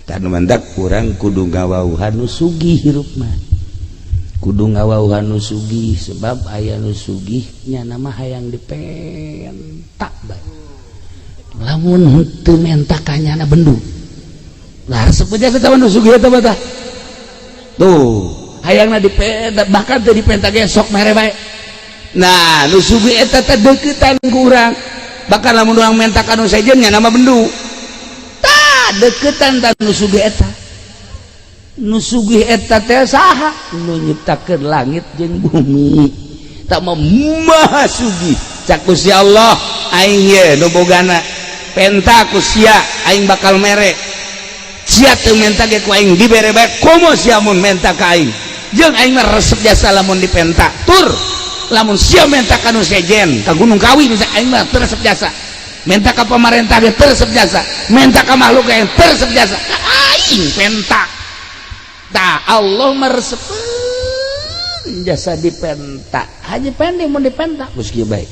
Tah, nu mantak urang kudu ngawauhan nu sugih. Hirup mah kudu ngawauhan nu sugih, sebab aya nu sugih nya nama hayang dipenta bae. Lamun henteu menta ka nyana, bendu lah. Resep jasa tah nu sugih eta mah. Tah, tuh hayangna dipenta, bahkan teu dipenta ge sok mere bae. Nah, nu sugih eta teh deuketan ku urang. Bahkan lamun urang menta ka nu sejen, nya nama bendu. Tah, deketan tah nu sugih eta. Nu sugih eta teh saha? Nu nyiptakeun langit jeung bumi. Tak mau maha sugih. Cak Gusti Allah, aing ye nu bogana, penta ku sia, aing bakal mere. Sia teu menta ge ku aing dibere bae, komo sia mun menta ka aing. Jeung aing mah resep jasa lamun dipenta. Tur lamun sia menta ka nu sejen, ka Gunung Kawi bisa, aing mah teu resep jasa. Menta ka pamarentah ge teu resep jasa, menta ka makhluk ge teu resep jasa, ka aing penta. Tah, Allah mah resepeun jasa dipenta. Haji Pendi mun dipenta geus kieu bae.